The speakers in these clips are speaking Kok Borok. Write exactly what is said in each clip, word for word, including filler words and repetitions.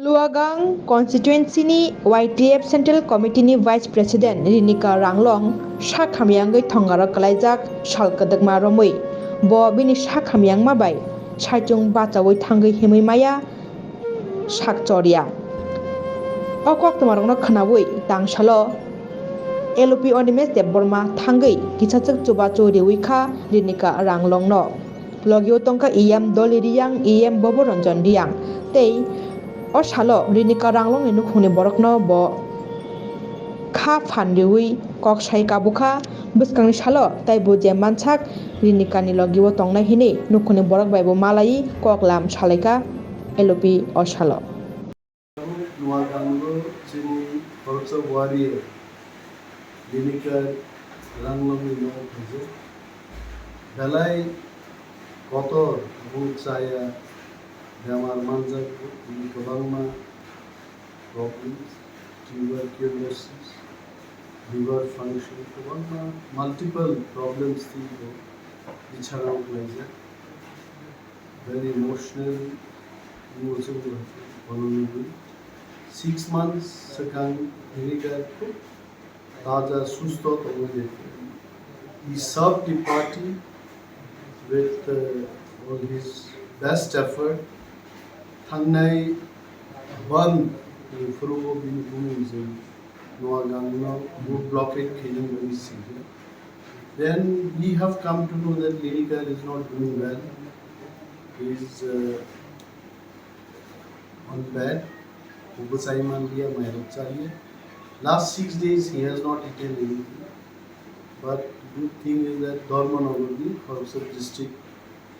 Luagang constituency ni Y T F Central Committee ni Vice President Rinika Ranglong sak hamyangwi thongaro kwlaijak sal kwdwkma romwi. Bo bini sak hamyangma bai saichung bachaui thangwi himwi maya sak chorya. O koktwmarokno khwnaui tangsalo L O P Animesh Debbarma thangwi kisachwk chubachu riui kha Rinika Ranglongno. Logio tongkha E M Dolly Reang, E M Bobo Ranjan Reang tei o salo Rinika Ranglongni nukhungni borokno bo kha phan riui kok sai kabukha. Bwskangni salo taibo je mansak Rinikani logio tongnai hinwi nukhungni borok bai bo malaiwi kok lam salaikha L O P o salo. Nuagango chini khoroksa warrior Rinika Ranglongni nok phaijak. Belai kotor aboni chaya bemar manjak, bini kwbangma problems, tuberculosis, liver function, kwbangma multiple problems twi bo bichara wnglaijak. Very emotional, emotional. Six months swkang Rinika khub taja susto tongwi. He served the party with uh, all his best effort. Thangnai bandh ni phuru o bini bumung jwng Nuagangno road blockade khainani bagwi sijak. Then we have come to know that Rinika is not doing well. He is uh, on bed. Bo bwchai manliya, mairok chaliya. Last six days he has not eaten anything. But good thing is that Dharmanagar ni Khoroksa district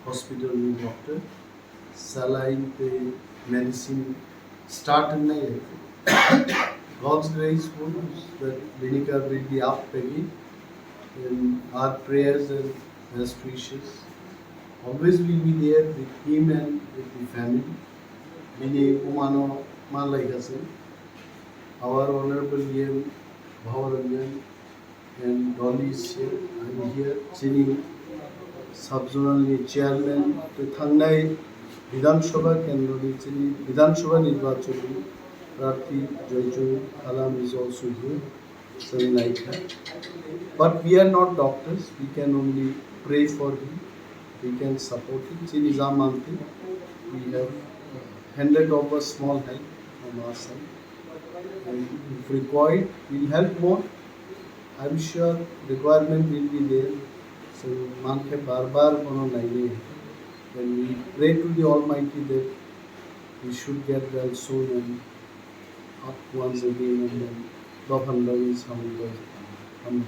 hospital ni doctor saline tei medicine start wngnai. God's grace holds that Rinika will be up again, and our prayers and best wishes always will be there with him and with the family. Bini bumano manlaikha se. Our honorable E M Bhabaranjan and Dolly is here, I am here. Chini sub-zonal ni chairman, tei thangnai Bidhan Sabha kendro ni chini Bidhan Sabha nirbachon ni prarthi Joychung Khalam is also here. Chwng naikha. But we are not doctors, we can only pray for him, we can support him. Chini ja mantwi, we have handed over small help from our side. And if required, we'll help more. I'm sure requirement will be there. So, mankhe bar bar bono nainai. And we pray to the Almighty that he should get well soon and up once again and then dophan bagwi samung. Amen.